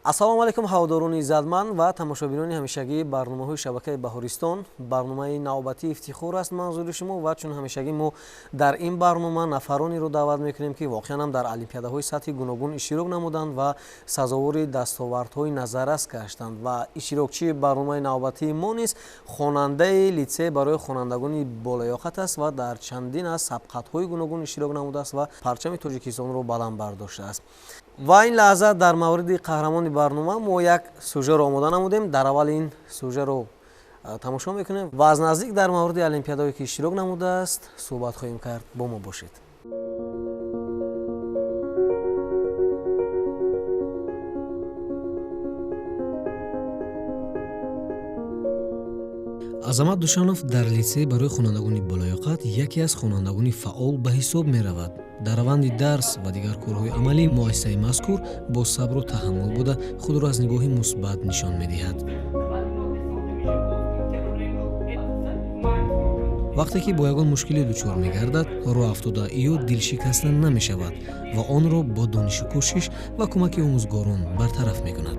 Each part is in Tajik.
Ассалому алайкум ҳаводорони иззатманд ва тамошобинони ҳамешагии барномаҳои шабакаи Баҳористон. Барномаи навбатии ифтихор аст манзури шумо ва чун ҳамешагӣ мо дар ин барнома нафаронеро даъват мекунем, ки воқеан ҳам дар олимпиадаҳои сатҳи гуногун иштирок намуданд ва сазовори дастовардҳои назаррас гаштанд. Ва иштирокчии барномаи навбатии мо низ хонандаи литсей барои хонандагони болаёқат аст ва дар чандин аз сабқатҳои гуногун иштирок намудааст ва парчами Тоҷикистонро баланд бардоштааст. Ва ин лаҳза дар мавриди қаҳрамони барнома мо як сюжеро омода намудем. Дар аввал ин сюжеро тамошо мекунем ва аз наздик дар мавриди олимпиадаҳое ки иштирок намудааст суҳбат хоҳем кард. Бо мо бошед. Азамат Душанов дар литсей барои хонандагони болаёқат яке аз хонандагони фаъол ба ҳисоб меравад. Дар раванди дарс ва дигар корҳои амалӣ муассисаи мазкур бо сабру таҳаммул буда худро аз нигоҳи мусбат нишон медиҳад. Вақте ки бо ягон мушкиле дучор мегардад, роҳ афтода ё дилшикаста намешавад ва онро бо донишу кӯшиш ва кӯмаки омӯзгорон бартараф мекунад.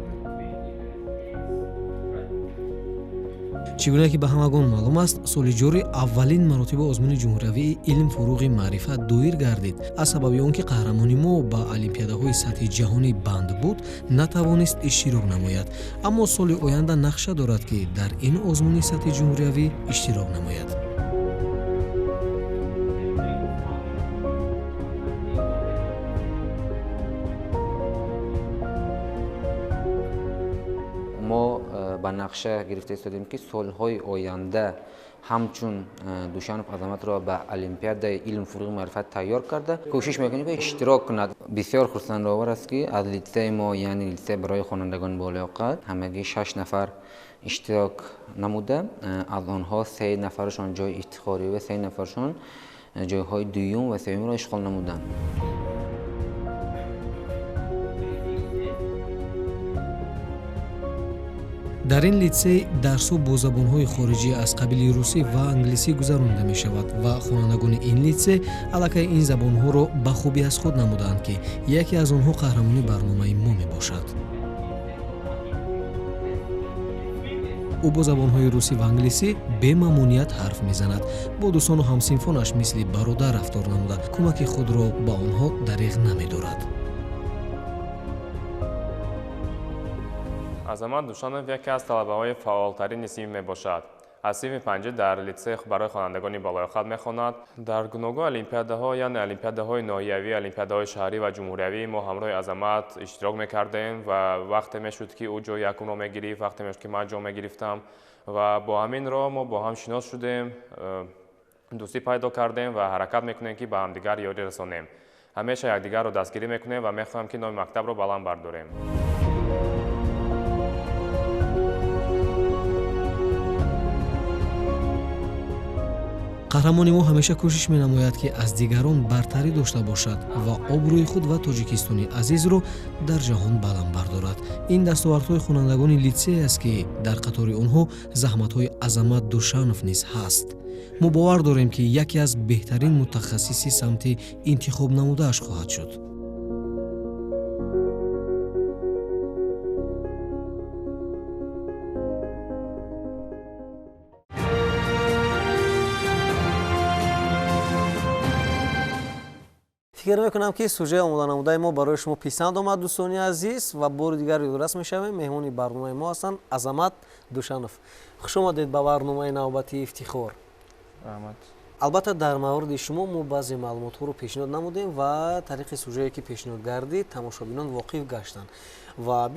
Чӣ гуна ки ба ҳамагон маълум аст, соли ҷорӣ аввалин маротиба озмуни ҷумҳуриявии илм фуруғи маърифат доир гардид. Аз сабаби он ки қаҳрамони мо ба олимпиадаҳои сатҳи ҷаҳонӣ банд буд, натавонист иштирок намояд. Аммо соли оянда нақша дорад, ки дар ин озмуни сатҳи ҷумҳуриявӣ иштирок намояд. Мо ба нақша гирифта истодем, ки солҳои оянда ҳамчун Душанов Азаматро ба олимпиадаи илм фуруғи маърифат тайёр карда кӯшиш мекунем, ки иштирок кунад. Бисёр хурсандовар аст, ки аз литсеи мо, яъне литсей барои хонандагони болаёқат, ҳамагӣ 6 нафар иштирок намуда, аз онҳо 3 нафарашон ҷои ифтихорӣ ва 3 нафарашон ҷойҳои дуюм ва сеюмро ишғол намуданд. Дар ин литсей дарсҳо бо забонҳои хориҷӣ аз қабили русӣ ва англисӣ гузаронида мешавад ва хонандагони ин литсей аллакай ин забонҳоро ба хубӣ аз худ намудаанд, ки яке аз онҳо қаҳрамони барномаи мо мебошад. Ӯ бо забонҳои русӣ ва англисӣ бемамоният ҳарф мезанад. Бо дӯстону ҳамсинфонаш мисли бародар рафтор намуда, кӯмаки худро ба онҳо дареғ намедорад. Азамат Душанов яке аз талабаҳои фаъолтарини синф мебошад. Аз синфи панҷӣ дар литсей барои хонандагони болаёқат мехонад. Дар гуногун олимпиадаҳо, яъне олимпиадаҳои ноҳиявӣ, олимпиадаҳои шаҳрӣ ва ҷумҳуриявӣ мо ҳамроҳи Азамат иштирок мекардем ва вақте мешуд, ки ӯ ҷои якумро мегирифт, вақте мешуд, ки ман ҷо мегирифтам ва бо ҳамин роҳ мо бо ҳам шинос шудем, дӯстӣ пайдо кардем ва ҳаракат мекунем, ки ба ҳамдигар ёрӣ расонем. Ҳамеша якдигарро дастгирӣ мекунем ва мехоҳем, ки номи мактабро баланд бардорем. Қаҳрамони мо ҳамеша кӯшиш менамояд, ки аз дигарон бартарӣ дошта бошад ва обрӯи худ ва Тоҷикистони азизро дар ҷаҳон баланд бардорад. Ин дастовардҳои хонандагони литсей аст, ки дар қатори онҳо заҳматҳои Азамат Душанов низ ҳаст. Мо бовар дорем, ки яке аз беҳтарин мутахассиси самти интихоб намудааш хоҳад шуд. Фикр мекунам, ки сюжеи омоданамудаи мо барои шумо писанд омад, дӯстони азиз, ва бори дигар ёдрас мешавем. Меҳмони барномаи мо ҳастанд Азамат Душанов. Хуш омадед ба барномаи навбатии ифтихор. Раҳмат. Албатта, дар мавриди шумо мо баъзе маълумотҳоро пешниҳод намудем ва тариқи сюжее ки пешниҳод гардид, тамошобинон воқиф гаштанд. Ва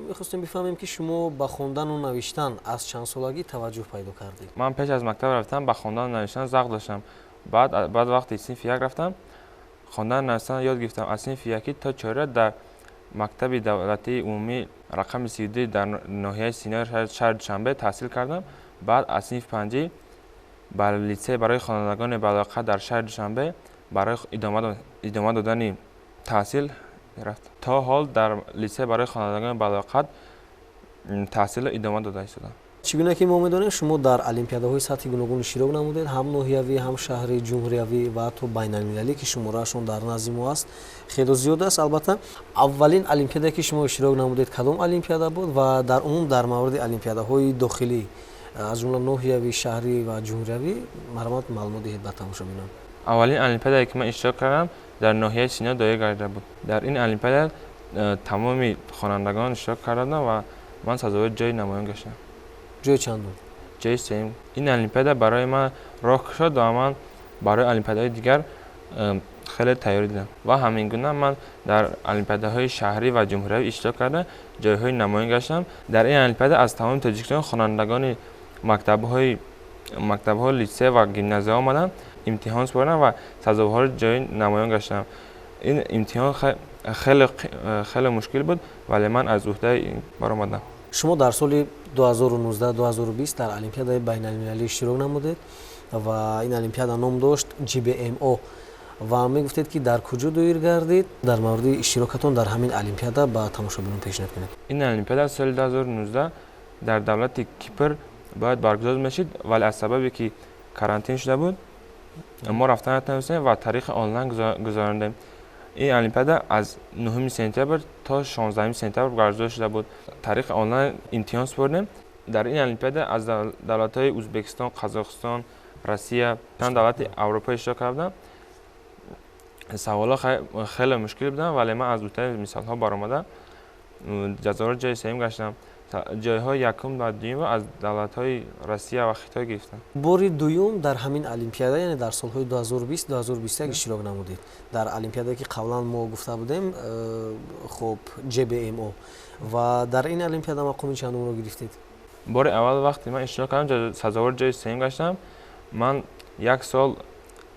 мехостем бифаҳмем, ки шумо ба хондану навиштан аз чанд солагӣ таваҷҷӯҳ пайдо кардед? Ман пеш аз мактаб рафтан ба хондану навиштан завқ доштам. Баъд вақти синфи як рафтам, хондан навиштан ёд гирифтам. Аз синфи якӣ то чора дар мактаби давлатии умумӣ рақами 32 дар ноҳияи Синои шаҳри Душанбе таҳсил кардам. Баъд аз синфи панҷӣ ба литсей барои хонандагони балоқат дар шаҳри Душанбе барои идома додани таҳсил рафтам. То ҳол дар литсей барои хонандагони балоқат таҳсилро идома дода истодам. Чӣ гуна ки мо медонем, шумо дар олимпиадаҳои сатҳи гуногун иштирок намудед, ҳам ноҳиявӣ, ҳам шаҳри, ҷумҳуриявӣ ва ҳатто байналмилалӣ, ки шумораашон дар назди мо аст, хело зиёд аст. Албатта, аввалин олимпиадае ки шумо иштирок намудед, кадом олимпиада буд ва дар умум дар мавриди олимпиадаҳои дохилӣ, аз ҷумла ноҳиявӣ, шаҳрӣ ва ҷумҳуриявӣ, марҳамат, маълумот диҳед ба тамошобинон. Аввалин олимпиадае ки ман иштирок кардам, дар ноҳияи Сино доир гардида буд. Дар ин олимпиада тамоми хонандагон иштирок карда буданд ва ман сазовори ҷои намоён гаштам. Ҷои чандум? Ҷои сеюм. Ин олимпиада барои ман роҳ кушод ва ман барои олимпиадаҳои дигар хеле тайёрӣ дидам ва ҳамин гуна ман дар олимпиадаҳои шаҳрӣ ва ҷумҳуриявӣ иштирок карда, ҷойҳои намоён гаштам. Дар ин олимпиада аз тамоми Тоҷикистон хонандагони мактабҳо, литсей ва гимназияҳо омаданд, имтиҳон супориданд ва сазовори ҷои намоён гаштам. Ин имтиҳон хеле мушкил буд, вале ман аз уҳдаи ин баромадам. Шумо дар соли 2019-2020 дар олимпиадаи байналмилалӣ иштирок намудед ва ин олимпиада ном дошт GBMO ва мегуфтед, ки дар куҷо доир гардид, дар мавриди иштирокатон дар ҳамин олимпиада ба тамошобинон пешниҳод кунед. Ин олимпиада соли 2019 дар давлати Кипр бояд баргузор мешид, вале аз сабабе ки карантин шуда буд, мо рафта натавонистем ва тариқи онлайн гузарондем. Ин олимпиада аз 9 сентябр то 16 сентябр баргузор шуда буд. Тариқи онлайн имтиҳон супоридем. Дар ин олимпиада аз давлатҳои Ӯзбекистон, Қазоқистон, Россия, чанд давлати Аврупо иштирок карда будам. Саволҳо хеле мушкил буданд, вале ман аз уҳдаи мисолҳо баромада ҷазовори ҷои сеюм гаштам. Ҷойҳои якум ва дуюмро аз давлатҳои Россия ва Хитой гирифтам. Бори дуюм дар ҳамин олимпиада, яъне дар солҳои 2020-2021 иштирок намудед. Дар олимпиадае ки қаблан мо гуфта будем, хуб, GBMO, ва дар ин олимпиада мақоми чандумро гирифтед? Бори аввал вақте ман иштирок кардам, сазовори ҷои сеюм гаштам. Ман як сол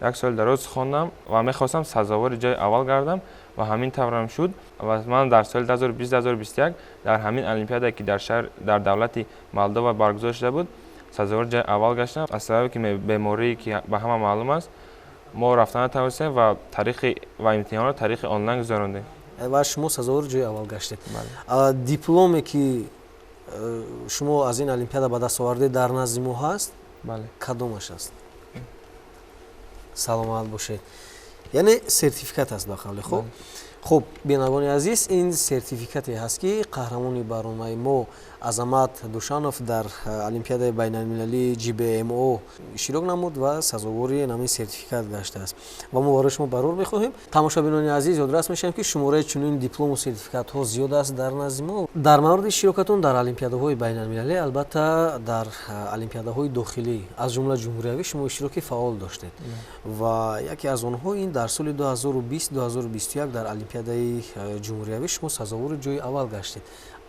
дароз хондам ва мехостам сазовори ҷои аввал гардам ва ҳамин таврам шуд. Ва ман дар соли 2020-2021 дар ҳамин олимпиадае ки дар давлати Молдова баргузор шуда буд, сазовори ҷои аввал гаштам. Аз сабабе ки беморие ки ба ҳама маълум аст, мо рафта натавонистем ва имтиҳонро тариқи онлайн гузарондем. Ва шумо сазовори ҷои аввал гаштед. Дипломе ки шумо аз ин олимпиада ба даст овардед, дар назди мо ҳаст? Бале. Кадомаш аст? Саломат бошед. Яъне сертификат аст ба қавли хуб. Хуб, бинандагони азиз, ин сертификате ҳаст, ки қаҳрамони барномаи мо Азамат Душанов дар олимпиадаи байналмилалии GBMO иштирок намуд ва сазовори ҳамин сертификат гаштааст. Ва мо барои шумо барор мехоҳем. Тамошобинони азиз, ёдрас мешавем, ки шумораи чунин диплому сертификатҳо зиёд аст дар назди мо. Дар мавриди иштирокатон дар олимпиадаҳои байналмилалӣ, албатта дар олимпиадаҳои дохилӣ, аз ҷумла ҷумҳуриявӣ, шумо иштироки фаъол доштед ва яке аз онҳо ин дар соли 2020-2021 дар олимпиадаи ҷумҳуриявӣ шумо сазовори ҷои аввал гаштед.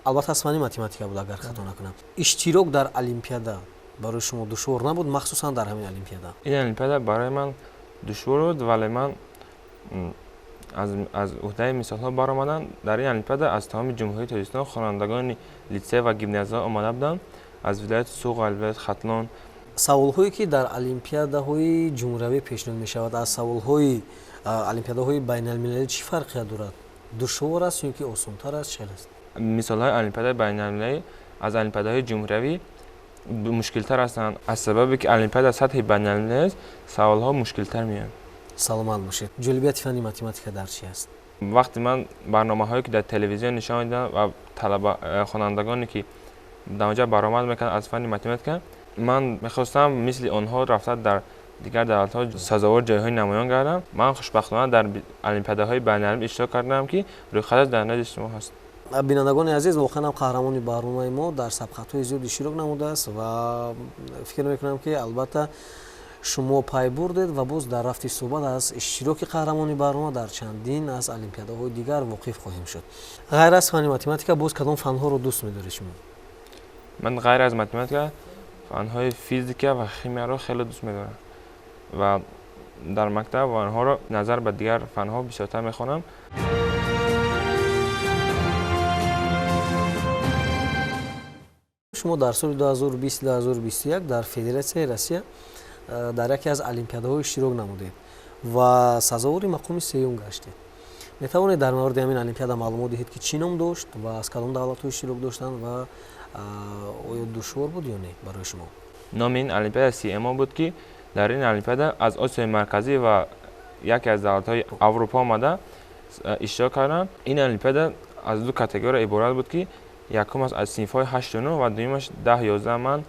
Албатта, аз фанни математика буд, агар хато накунам. Иштирок дар олимпиада барои шумо душвор набуд, махсусан дар ҳамин олимпиада? Ин олимпиада барои ман душвор буд, вале ман аз уҳдаи мисолҳо баромадам. Дар ин олимпиада аз тамоми Ҷумҳурии Тоҷикистон хонандагони литсей ва гимназияҳо омада буданд, аз вилояти Суғд, вилояти Хатлон. Саволҳое ки дар олимпиадаҳои ҷумҳуриявӣ пешниҳод мешавад, аз саволҳои олимпиадаҳои байналмилалӣ чӣ фарқият дорад? Душвор аст ё ки осонтар аст, чӣ аст? Мисолҳои олимпиадаи байналмилалӣ аз олимпиадаҳои ҷумҳуриявӣ мушкилтар ҳастанд. Аз сабабе ки олимпиада сатҳи байналмилалӣ аст, саволҳо мушкилтар меоянд. Саломат бошед. Ҷолибияти фанни математика дар чӣ аст? Вақте ман барномаҳое ки дар телевизион нишон медиҳам ва хонандагоне ки дар онҷа баромад мекунанд аз фанни математика, ман мехостам мисли онҳо рафта дар дигар давлатҳо сазовори ҷойҳои намоён гардам. Ман хушбахтона дар олимпиадаҳои байналмилалӣ иштирок кардам, ки рӯйхаташ дар назди шумо ҳаст. Бинандагони азиз, воқеан ҳам қаҳрамони барномаи мо дар сабқатҳои зиёд иштирок намудааст ва фикр мекунам, ки албатта шумо пай бурдед ва боз дар рафти суҳбат аз иштироки қаҳрамони барнома дар чандин аз олимпиадаҳои дигар воқиф хоҳем шуд. Ғайр аз фанни математика боз кадом фанҳоро дӯст медоред шумо? Ман ғайр аз математика фанҳои физика ва химияро хеле дӯст медорам ва дар мактаб онҳоро назар ба дигар фанҳо бисёртар мехонам. Шумо дар соли 2020-2021 дар Федератсияи Россия дар яке аз олимпиадаҳо иштирок намудед ва сазовори мақоми сеюм гаштед. Метавонед дар мавриди ҳамин олимпиада маълумот диҳед, ки чӣ ном дошт ва аз кадом давлатҳо иштирок доштанд ва Оё душвор буд ё не барои шумо? Номи ин олимпиада CMO буд, ки дар ин олимпиада аз Осиёи Марказӣ ва яке аз давлатҳои Аврупо омада иштирок карданд. Ин олимпиада аз ду категория иборат буд, ки якумаш аз синфҳои ҳашту нӯҳ ва дуюмаш 10-11. Ман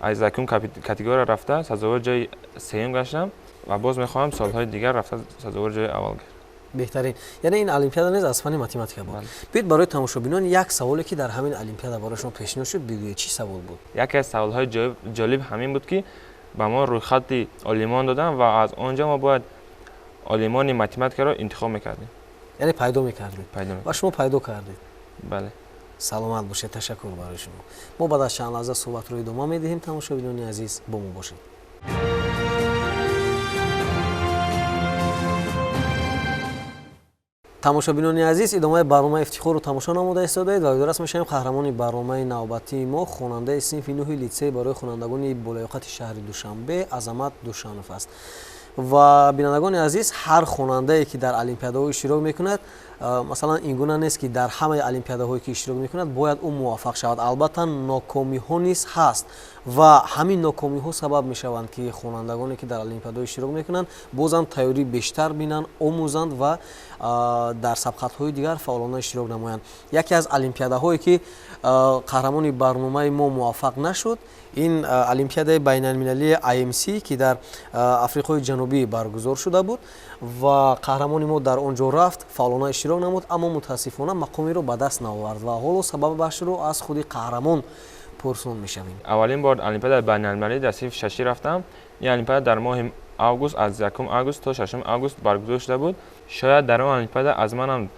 аз якум категория рафта сазовори ҷои сеюм гаштам ва боз мехоҳам солҳои дигар рафта сазовори ҷои аввал гардам. Беҳтарин. Яъне ин олимпиада низ аз фанни математика буд. Биёед, барои тамошобинон як саволе, ки дар ҳамин олимпиада барои шумо пешниҳод шуд, бигӯед, чӣ савол буд? Яке аз саволҳои ҷолиб ҳамин буд, ки ба мо рӯйхати олимон доданд ва аз он ҷо мо бояд олимони математикаро интихоб мекардем. Яъне пайдо мекардед? Ва шумо пайдо кардед? Бале. Саломат бошед, ташаккур барои шумо. Мо баъд аз чанд лаҳза суҳбатро идома медиҳем. Тамошобинони азиз, бо мо бошед. Тамошобинони азиз, идомаи барномаи Ифтихорро тамошо намуда истодаед ва ёдрас мешавем, қаҳрамони барномаи навбатии мо хонандаи синфи нӯҳи литсей барои хонандагони болаёқати шаҳри Душанбе Азамат Душанов аст. Ва бинандагони азиз, ҳар хонандае, ки дар олимпиадаҳо иштирок мекунад, масалан, ин гуна нест, ки дар ҳамаи олимпиадаҳое, ки иштирок мекунад, бояд ӯ муваффақ шавад. Албатта, нокомиҳо низ ҳаст ва ҳамин нокомиҳо сабаб мешаванд, ки хонандагоне, ки дар олимпиадаҳо иштирок мекунанд, бозам тайёрӣ бештар бинанд, омӯзанд ва дар сабқатҳои дигар фаъолона иштирок намоянд. Яке аз олимпиадаҳое, ки қаҳрамони барномаи мо муваффақ нашуд, ин олимпиадаи байналмилалии IMC, ки дар Африқои Ҷанубӣ баргузор шуда буд ва қаҳрамони мо дар он ҷо рафт, фаъолона иштирок намуд, аммо мутаассифона мақомеро ба даст наовард ва ҳоло сабабашро аз худи қаҳрамон пурсон мешавем. Аввалин бор олимпиадаи байналмилалӣ дар синфи шашӣ рафтам. Ин олимпиада дар моҳи август, аз 1 август то 6 август баргузор шуда буд. Шояд дар он олимпиада аз манам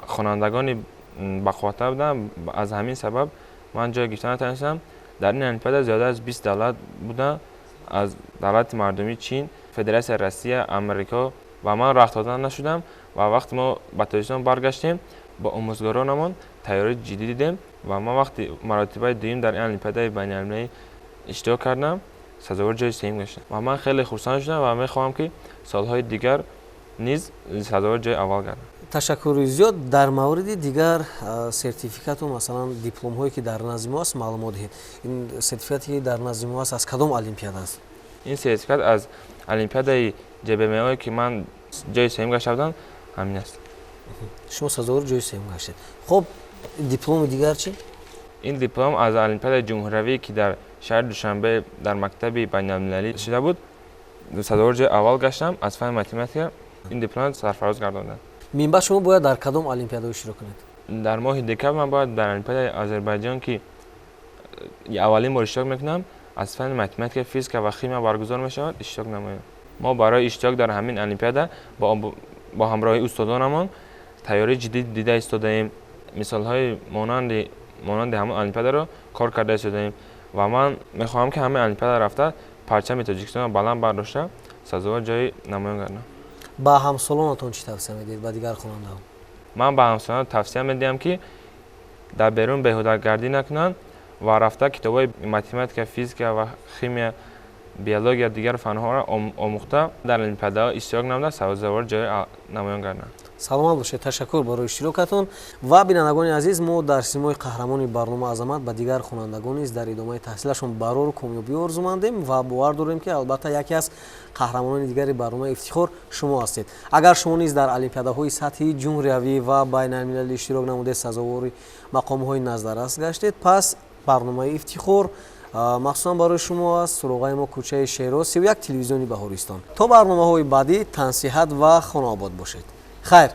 хонандагони бақувваттар буданд, аз ҳамин сабаб ман ҷой гирифта натавонистам. Дар ин олимпиада зиёда аз 20 давлат буданд, аз давлати мардумии Чин, Федератсияи Россия, Амрико, ва ман рахт дода нашудам. Ва вақте мо ба Тоҷикистон баргаштем, бо омӯзгоронамон тайёрии ҷиддӣ дидем ва ман вақти маротибаи дуюм дар ин олимпиадаи байналмилалӣ иштирок кардам, сазовори ҷои сеюм гаштам ва ман хеле хурсанд шудам ва мехоҳам, ки солҳои дигар низ сазовори ҷои аввал гардам. Ташаккури зиёд. Дар мавриди дигар сертификату, масалан, дипломҳое, ки дар назди мо аст, маълумот диҳед. Ин сертификате, ки дар назди мо аст, аз кадом олимпиада аст? Ин сертификат аз олимпиадаи ҶБМО, ки ман ҷои сеюм гашта будам, ҳамин аст. Шумо сазовори ҷои сеюм гаштед. Хуб, дипломи дигар чӣ? Ин диплом аз олимпиадаи ҷумҳуриявӣ, ки дар шаҳри Душанбе дар мактаби байналмилалӣ шуда буд, сазовори ҷои аввал гаштам аз фанни математика. Ин диплом сарфароз гардонданд. Минбаъд шумо бояд дар кадом олимпиадаҳо иштирок кунед? Дар моҳи декабр ман бояд дар олимпиадаи Озарбойҷон, ки аввалин бор иштирок мекунам, аз фанни математика, физика ва химия баргузор мешавад, иштирок намоям. Мо барои иштирок дар ҳамин олимпиада бо ҳамроҳии устодонамон тайёрии ҷиддӣ дида истодаем, мисолҳои монанди ҳамон олимпиадаро кор карда истодаем ва ман мехоҳам, ки ҳамин олимпиада рафта, парчами Тоҷикистонро баланд бардошта, сазовори ҷои намоён гардам. Ба ҳамсолонатон чӣ тавсия медиҳед, ба дигар хонандаҳо? Ман ба ҳамсолон тавсия медиҳам, ки дар берун беҳудагардӣ накунанд ва рафта китобҳои математика, физика ва химия, биология, дигар фанҳоро омӯхта, дар олимпиадаҳо иштирок намуда, сазовори ҷои намоён гарданд. Саломат бошед, ташаккур барои иштирокатон. Ва бинандагони азиз, мо дар симои қаҳрамони барнома Азамат ба дигар хонандагон низ дар идомаи таҳсилашон барору комёбӣ орзумандем ва бовар дорем, ки албатта яке аз қаҳрамонони дигари барномаи Ифтихор шумо ҳастед. Агар шумо низ дар олимпиадаҳои сатҳи ҷумҳуриявӣ ва байналмилалӣ иштирок намудед, сазовори мақомҳои наздаррас гаштед, пас барномаи Ифтихор махсусан барои шумо аст. Суроғаи мо: кӯчаи Шероз, 31, телевизиони Баҳористон. То барномаҳои баъдӣ тансиҳат ва хонаобод бошед. Хайр.